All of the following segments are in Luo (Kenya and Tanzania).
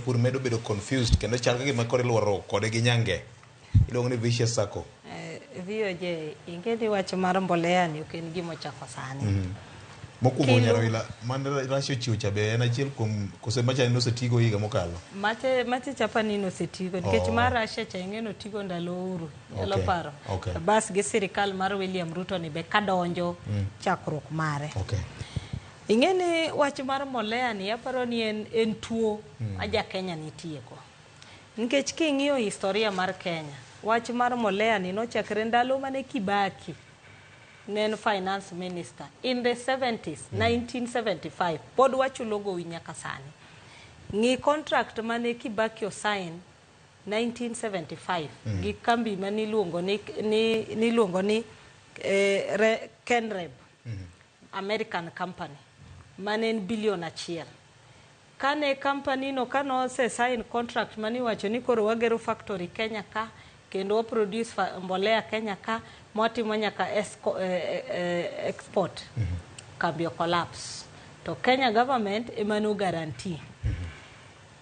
jopur medo bedo confused kendo chal ka gima koro iluoro kode gi nyange. Iluongo ni vicious circle. VOJ, ing'e ni wach mar mbolea ni ok en gima ochako sani. Mokwongo Nyaroila mane Russia ochiwo cha be en achiel kuom kose macha en osetigo higa mokalo. Mache chapa ni nosetigo nikech mar Russia cha ing'e notigo ndalo Uhuru. Nyalo paro. Bas gi sirikal mar William Ruto ni be kadonjo chakruok mare. Ing'e ni wach mar mbolea ni aparo ni en tuo ma ja Kenya nitie go. Nikech king'iyo historia mar Kenya, wach mar mbolea ni nochakre ndalo mane Kibaki ne en finance minister in the 70s, 1975 pod wachulo gowi nyaka sani. Ng'i contract mane Kibaki osign 1975 gi kambi mane iluongo ni Kenreb, American company mane en bilion 1. Kane company no kane ose sign contract mane iwacho ni koro wagero factory Kenya ka kendo wa produce mbolea Kenya ka mwatimo nyaka export, kambi o collapse to Kenya government ema no guarantee.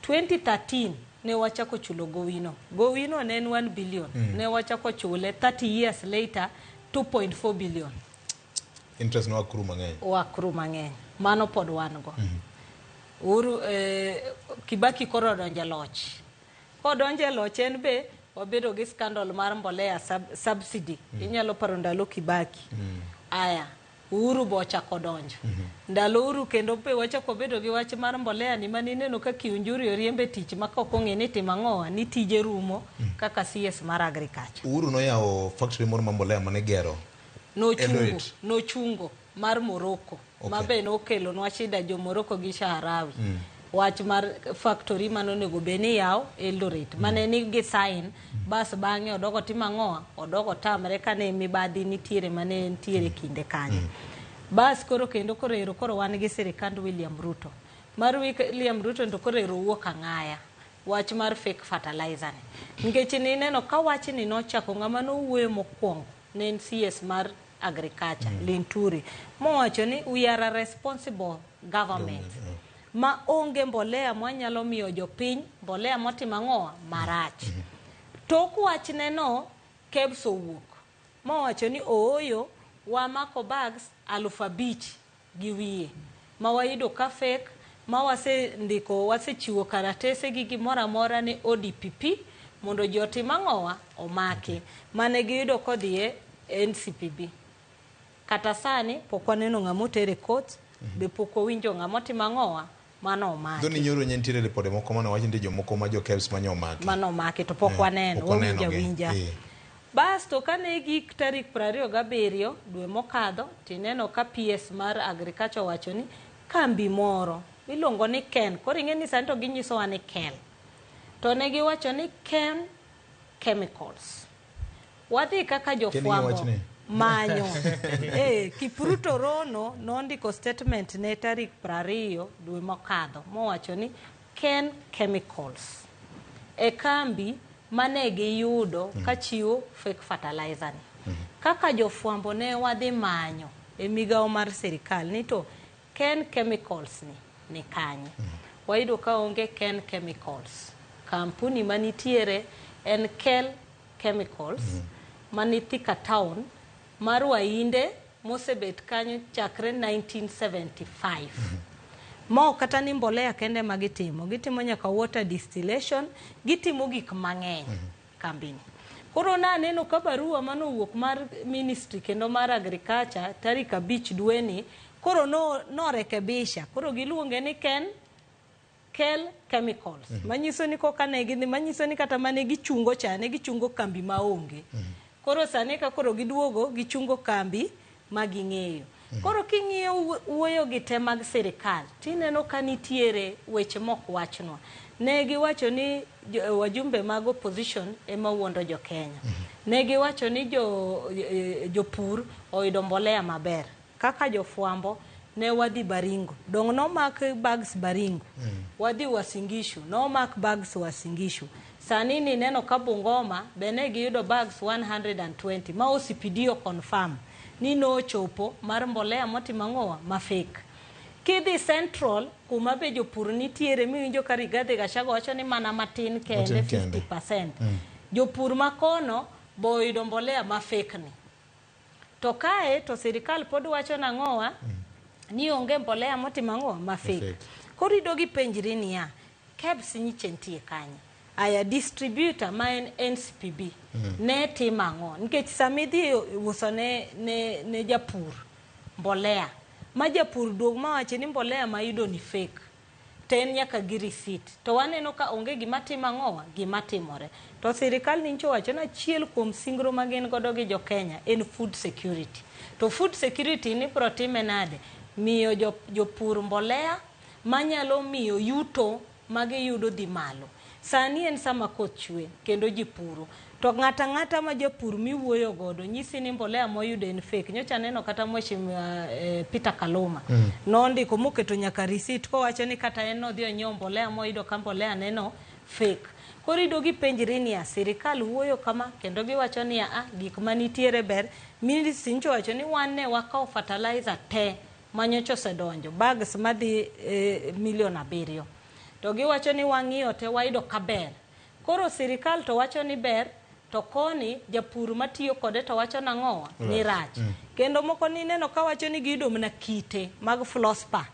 2013 ne wachako chulo gowino. Gowino ne en 1 billion. Ne wachako chule 30 years later, 2.4 billion. Interest no accrue mang'eny. Wakru mang'eny. Mano pod wan go. Uhuru Kibaki koro odonjo e loch. Kodonjo e loch en be wabedo gi scandal mar mbolea subsidy. Inyalo paro ndalo Kibaki. Aya, Uhuru be ochako donjo. Ndalo Uhuru kendo be wachako bedo gi wach mar mbolea ni mane ineno ka Kiunjuri oriembe tich ma kok ong'e ni timo ang'owa ni tije rumo kaka CS mar agriculture. Uhuru noyawo factory moro mar mbolea mane gero. Nochungo, Eldoret. nochungo mar Morocco ma be nokelonwa shida jo Morocco gi Shaharawi. Wach mar factory mane onego bed ni yaw Eldoret mane nigi sign bas bang'e odogo timo ang'owa odogo tamre kane mibadhi nitiere mane nitiere kinde kanyo. Bas koro kendo koro ero koro wan gi sirikand William Ruto. Mar William Ruto to koro ero wuok ang'aya wach mar fake fertilizer ni. Nikech nineno ka wachni nochako ng'ama nowuoyo mokwongo ne en CS mar agriculture, Linturi, mowacho ni we are a responsible government ma onge mbolea mwanyalo miyo jopiny mbolea motimo ang'owa marach. Tok wachne no KEBS owuok mowacho ni ooyo wamako bags 5,000 gi wiye ma wayudo ka fake ma wasendiko wasechiwo karatese gi gimoro amora ne ODPP mondo ji otim ang'owa omaki mane giyudo kodhiye NCPB. Kata sani pok waneno ng'ama oter e court be pok wawinjo ng'ama otimo ang'owa mano omaki. Dhoni nyoro ne nitiere ripode moko mane wach ni nitie jomoko ma jo KEBS mane omaki. Mano omaki to pok waneno pok waneno wawinjo gi. awinja. Basto kane gik tarik 27 dwe mokadho tineno ka PS mar agriculture owacho ni kambi moro miluongo ni Ken, koro ing'e ni sani to ginyisowa ni Kel, to ne giwacho ni Ken Chemicals. Wadhi kaka jofwambo wachni? manyo. Kipruto Rono nondiko statement ne tarik 20 dwe mokadho mowacho ni Ken Chemicals e kambi mane giyudo ka chiwo fake fertilizer ni. Kaka jofwambo ne wadhi manyo e migawo mar sirikal ni to Ken Chemicals ni ni kanye. Wayudo ka onge Ken Chemicals. Kampuni manitiere en Kel Chemicals mani Thika Town mar Wainde mosebet kanyo chakre 1975. Ma ok kata ni mbolea kende ma gitimo, gitimo nyaka water distillation, gitimo gik mang'eny kambini. Koro naneno ka barua manowuok mar ministry kendo mar agriculture tarik 5 dweni koro no norekebisha koro giluonge ni Ken Kel Chemicals manyiso ni koka ne gidhi manyiso ni kata mane gichungo cha ne gichungo kambi maonge. Koro sani ka koro giduogo gichungo kambi ma ging'eyo. Koro king'iyo wuoyo gi te mag sirikal tineno ka nitiere weche mok wachnwa. Ne giwacho ni wajumbe mag opposition ema wuondo jo Kenya. Ne giwacho ni jopur oyudo mbolea maber. Kaka jofwambo ne wadhi Baringo. Dong' nomak bags Baringo. Wadhi Uasin Gishu, nomak bags Uasin Gishu. Sani ni neno ka Bungoma be ne giyudo bags 120 ma OCPD o confirm ni nochopo mar mbolea motimo ang'owa ma fake. Kidhi Central kuma be jopur nitiere miwinjo ka Rigathi Gachagua wacho ni mana matin kende. Matin kende. 50%. Jopur makono bo oyudo mbolea ma fake ni. To kae to sirikal pod wacho nang'owa ni onge mbolea motimo ang'o ma fake. Fake. Koro idogi penjri niya, KEBS nyiche nitie kanye? Aya distributor ma en NCPB ne timo ang'o? Nikech sama idhi uso ne japur mbolea, ma japur duog mawachi ni mbolea mayudo ni fake, to en nyaka gi receipt. To waneno ka onge gima timo ang'owa, gima timore. To sirikal nyicha owacho ni achiel kuom singro ma gin godo gi jo Kenya en food security. To food security ni bro time nade? Miyo jopur mbolea manyalo miyo yuto magiyudo dhi malo. Sani en sama koth chwe kendo ji puro. To ng'ata ng'ata ma japur miwuoyo godo nyisi ni mbolea moyudo en fake. Nyocha aneno kata mheshimiwa Peter Kaluma nondiko moketo nyaka receipt kowacho ni kata en nodhi onyiewo mbolea moyudo ka mbolea neno fake. Koro idogi penjri niya, sirikal wuoyo kama kendo giwacho niya, ah, gik manitiere ber. Ministry nyocha owacho ni wan ne wakawo fertilizer te manyocha osedonjo bags madhi milion 7. To giwacho ni wang'iyo te wayudo ka ber. Koro sirikal to wacho ni ber, to koni japur matiyo kode to wacho nang'owa ni rach. Kendo moko nineno kawacho ni giyudo mana kite mag fluorspar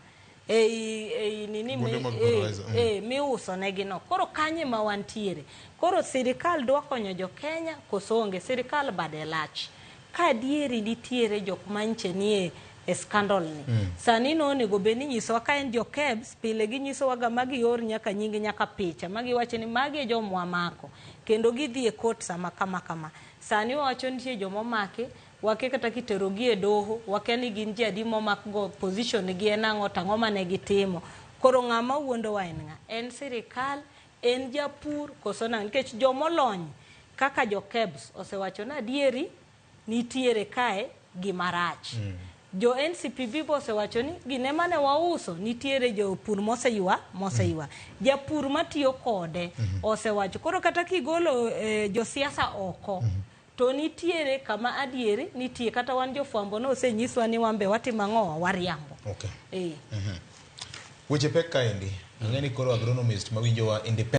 ei nini Kuonde mag fertilizer, miuso negi no. Koro kanye ma wantiere? Koro sirikal dwa konyo jo Kenya koso onge? Sirikal bade lach. Ka adieri nitiere jok manche nie e scandal ni. Sani no onego bed ni nyisowa ka en jo KEBS, pile ginyisowa ga magi or nyaka nying nyaka picha, magi wacho ni magi e jomwa mako, kendo gidhi e court sama kama kama. Sani wawacho nitie jomomaki, wakia kata kiterogi e doho, wakia ni gin ji adi momak go, position gi en ang'o, to ang'o mane gitimo. Koro ng'ama wuondowa en ng'a? En sirikal, en japur, koso nang'o? Nikech jomolony kaka jo KEBS osewacho ni adieri nitiere kae gima rach. Jo NCPB bo osewacho ni gine mane wauso nitiere jopur moseywa. Japur matiyo kode osewacho. Koro kata kigolo josiasa oko, to nitiere kama adieri nitie. Kata wan jofwambo no osenyiswa ni wan be watimo ang'o, wariambo. Weche pek kaendi. Ang'e ni koro agronomist mawinjowa independent.